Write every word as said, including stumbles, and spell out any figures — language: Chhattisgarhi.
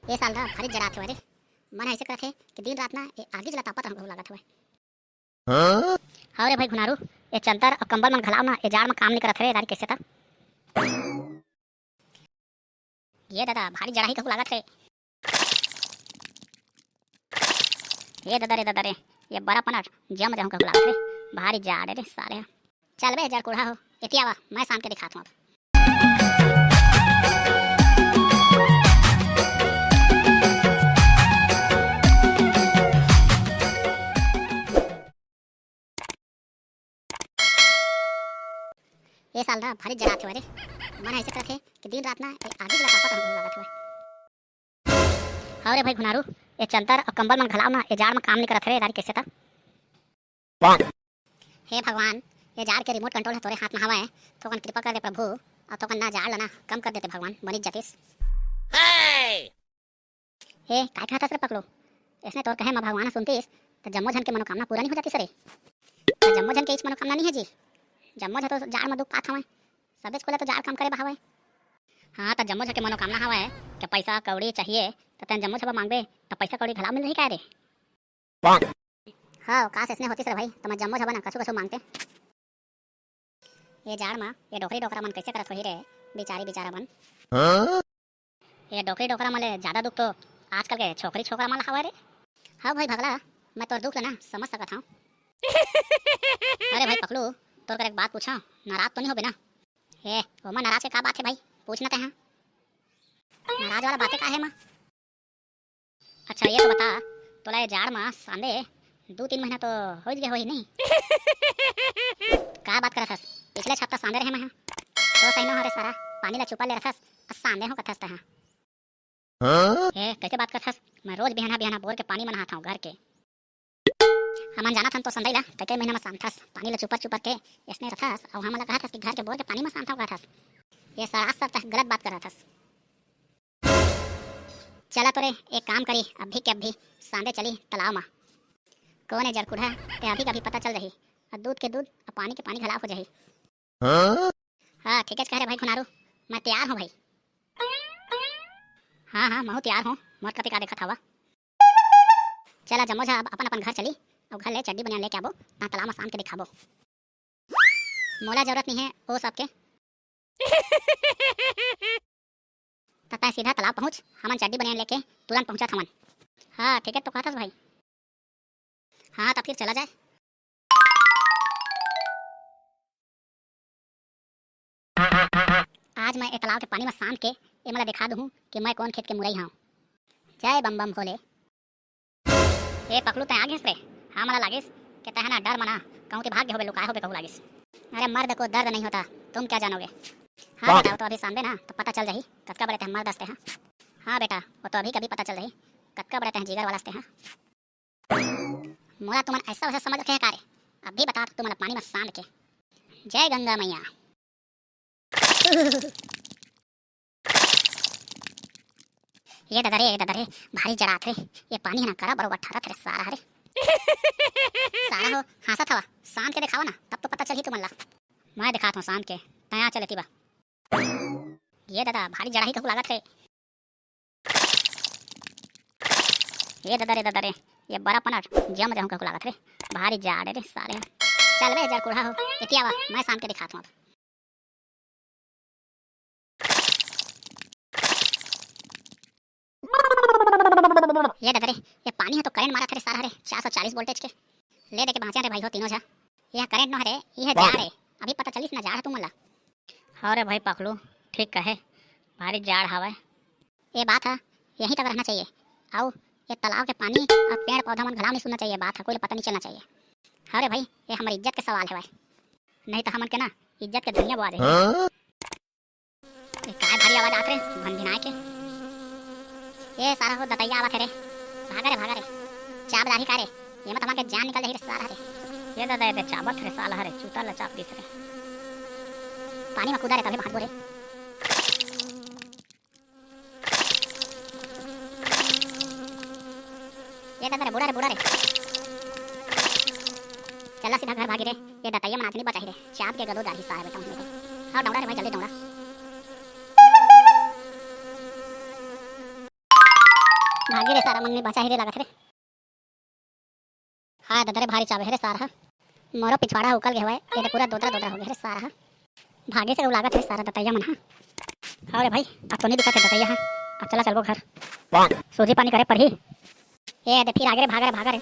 ए साल दा भारी जड़ात हवय रे। मन ह अइसे करत हे कि दिन रात ना ए आगीच ला तापत रहूं कहूं लागत हवय। हव रे भाई घुनारू, ए चद्दर अउ कंबल मन घलाव ना, ए जाड़ म काम नइ करत हवे दारी कइसे त। ये ददा, भारी जड़ाही कहूं लागत हे। ये ददा रे, ददा रे, ये बरा पनट जम जाहूं कहूं लागत हे। भारी जाड़ रे सारे। चल बे जड़कुढ़ा हो, एती आवा, मैं सांध के दिखात हूं अब। ए साल दा भारी जड़ात हवय रे। मन अइसे करत हे कि दिन रात ना ए आगी ला तापत रहूं लागत हवय। हव रे भाई घुनारू, ए चद्दर अउ कंबल मन घलाव ना, ए जाड़ म काम नइ करत हवे दारी कइसे त। हे भगवान, ए जाड़ के remote control ह तोरे हाथ म हवय, थोकन कृपा कर दे प्रभु, अउ थोकन ना जाड़ ल ना कम कर देते भगवान, बनिच जतिस। ए, काय कहत हस रे पकलू? अइसने तोर कहे म भगवान ह सुनतिस, त जम्मो झन के मनोकामना पूरा नइ हो जातिस रे। त जम्मो झन के इच मनोकामना नइ हे जी। जम्मो झन तो जाड़ म दुख पात हवय। सबेच कोला तो जाड़ काम करे बर हवय। हां, त जम्मो झन के मनोकामना हवय कि पइसा कौड़ी चाहिए, त तेन जम्मो झन बर मांगबे, त पइसा कौड़ी घला मिल जाही काय रे? हव, काश अइसने होतिस रे भाई, त मैं जम्मो झन बर ना कछु कछु मांगते। ए जाड़ म ए डोकरी डोकरा मन कइसे करत होही रे, बिचारी बिचारा मन। हां? ए डोकरी डोकरा मन ले जादा दुख तो आजकल के छोकरी छोकरा मन ल हवय रे। हव भाई भगला, मैं तोर दुख ल ना समझ सकत हंव। अरे भाई पकलू, तोर कर एक बात पूछंव, नाराज तो नइ होबे ना? ए, ओमा नाराज के का बात हे भाई, पूछ ना तेहा। नाराज वाला बाते का हे एमा? अच्छा, ये तो बता, तोला ये जाड़ म सांदे दू तीन महीना तो होइच गे होही नहीं? का बात करत हस? पिछले हफ्ता सांदे रहे मैं ह। तो सही न हो रे सारा, पानी ला चुपा ले रखस, अउ सांदे हो कथस तहा। हां? ए, कइसे बात करत हस? मैं रोज बिहाना बिहाना बोर के पानी म नहात हंव घर के। हमन जानत हन तो संदई ला, कई कई महीना म सांदथस, पानी ला चुपर चुपर के, अइसने रखस, अउ हमन ला कहत हस कि घर के बोर के पानी म सांदथव कहत हस। ये सरासर तह गलत बात करत हस। चला तो रे, एक काम करी, अभी के अभी सांदे चली तालाब म। कोन ए जड़कुढ़ा, ते अभी के अभी पता चल जाही, अउ दूध के दूध, अउ पानी के पानी घला हो जाही। हां? हां, ठीकेच कहे रे भाई खुनारू, मैं तैयार हंव भाई। हां, हां, महूं तैयार हंव, मोर कति का देखत हवा। चला जम्मो झन अब अपन अपन घर चली, अउ घर ले चड्डी बनियान लेके आबो, तहां तालाब म सांद के दिखाबो। मोला जरूरत नइ हे ओ सब के। त तैं सीधा तालाब पहुंच, हमन चड्डी बनियान लेके तुरंत पहुंचत हवन। हां, ठीकेच तो कहत हस भाई। हां, त फिर चला जाए। आज मैं ए तालाब के पानी म सांद के एमन ला देखा दूहूं कि मैं कोन खेत के मुरई हंव। जय बम बम भोले। ए पकलू, तैं आ गेस रे? हां, मोला लागिस कि तैं ह ना डर म ना कहूं ते भाग गे होबे, लुकाय होबे कहूं लागिस। अरे मर्द को दर्द नहीं होता, तुम क्या जानोगे? हां बेटा, वो तो अभी सांदे ना, त पता चल जाही कतका बड़े तैं मर्द अस तैं ह। हां बेटा, वो तो अभी के अभी पता चल जाही कतका बड़े तैं जिगर वाला अस तैं ह। मोला तुमन अइसा वइसा समझ रखे हव का रे? अभी बतात हंव तुमन ला पानी म सांद के। जय गंगा मैया। ये ददा रे, ये ददा रे, भारी जड़ात रे। ये पानी ह ना करा बरोबर ठरत रे सारा हरे। सारा हो, हांसत हवा, सांद के देखावा ना, तब तो पता चलही तुमन ला। मैं देखात हंव सांद के, तैं आ चल एती बा। ये ददा, भारी जड़ाही कहूं लागत रे। ए ददा रे, ददा रे, ये बरा पनट जम जाहूं कहूं लागत रे। भारी जाड़ रे सारे। चल बे जड़कुढ़ा हो, एती आवा, मैं सांद के दिखात हंव अब। ये ददा रे, ये पानी ह तो करंट मारत हे रे सारा रे, चार सौ चालीस वोल्टेज के। ले दे के बांचे रे भाई हो तीनों झा। ये करंट नो हरे, ये जाड़ हे। अभी पता चलिस ना जाड़ हे तुमन ला। हव रे भाई पकलू, ठीक कहे, भारी जाड़ हवय। ये बात ह यहीं तक रहना चाहिए। अउ ये तालाब के पानी अउ पेड़ पौधा मन घलाव नहीं सुनना चाहिए, बात ह कोई ल पता नहीं चलना चाहिए। हव रे भाई, ये हमर इज्जत के सवाल हवय, नहीं तो हमन के ना इज्जत के धनिया बोआ जाही। हाँ? ये काय भारी आवाज आत रे, भनभिनाए के? ए सारा हो दतइया आवत हे रे, भागा रे, भागा रे, चाब डारही का रे? ये मत हमन के जान निकल जाही रे सारा रे। ये ददा, ये दे चाबत रे साला हरे, चूता ल चाब दिस रे। पानी म कूदा रे, तभे बांचबो रे। ये ददा रे, बूड़ा रे, बूड़ा रे। चला सीधा घर भागी रे। ये दतइया मन आके नहीं बचाही रे। चाब के गदो जाही सारा बेटा उनमें तो। हाँ, दौड़ा रे भाई, जल्दी दौड़ा। भागे रे सारा मन में बचा ही रे लागत रे। हाय ददा रे, भारी चाबे हे रे सारा ह। मोरो पिछवाड़ा ह उकल गे हवय, ये तो पूरा दोदरा दोदरा हो गे रे सारा ह। भागे से लागत हे सारा दतैया मन ह। हाव रे भाई, अब तो नहीं दिखत हे दतैया ह। अब चला चलबो घर। सूजी पानी करे पड़ही। ए दे फिर आगे रे, भागा रे, भागा रे।